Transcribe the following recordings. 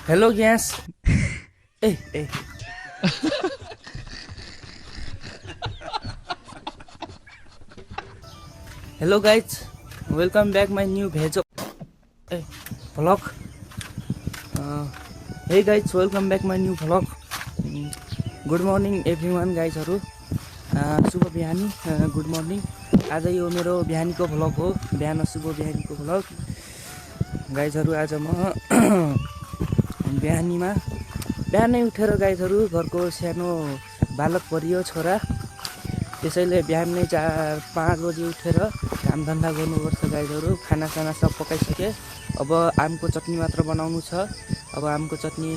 Hello guys. Hey. Hello guys. Welcome back my new vlog. Hey guys, welcome back my new vlog. Good morning everyone guys हरु. शुभ बिहानी, good morning. आज यो मेरो बिहानीको vlog हो. बिहान शुभ बिहानीको भ्लग. गाइजहरु आज म बिहानै उठेर गाइजहरु घरको सानो बालक परियो छोरा. त्यसैले बिहानै 4-5 बजे उठेर काम धन्दा गर्नुपर्छ गाइजहरु. खाना सब पकाइसके. अब आमको चटनी मात्र बनाउनु छ. अब आमको चटनी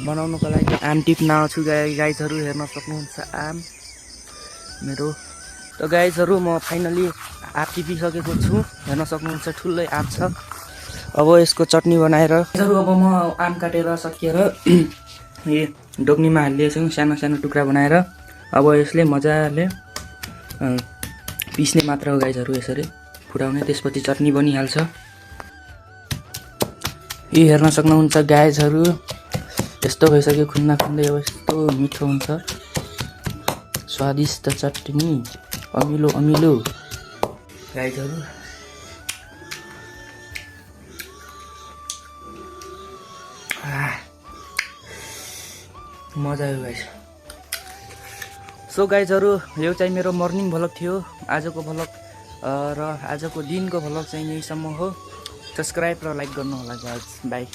बनाउनको लागि आम टिप्न आउँछु गाइजहरु. हेर्न सक्नुहुन्छ आम मेरो. त गाइजहरु म फाइनली आँप टिपिसकेको छु. हेर्न सक्नुहुन्छ ठुलै आँप छ. अब यसको चटनी बनाएर अब म आम काटेर सकिएर डोक्नीमा हालिदिएछु सानो टुक्रा बनाएर. अब यसले मजाले पिस्ने मात्र हो गाइजहरु. यसरी फुटाउने, त्यसपछि चटनी बनिहाल्छ. यी हेर्न सक्नुहुन्छ गाइजहरु यस्तो भइसक्यो. खुन्दा खुन्दै अब यस्तो मिठो हुन्छ. स्वादिष्ट चटनी, अमिलो गाइजहरु. मजा आयो गाइस. सो गाइजहरु यो चाहिँ मेरो मर्निङ भ्लग थियो. आजको भ्लग र आजको दिनको भ्लग चाहिँ यहीसम्म हो. सब्स्क्राइब र लाइक गर्नु होला गाइस. बाइ.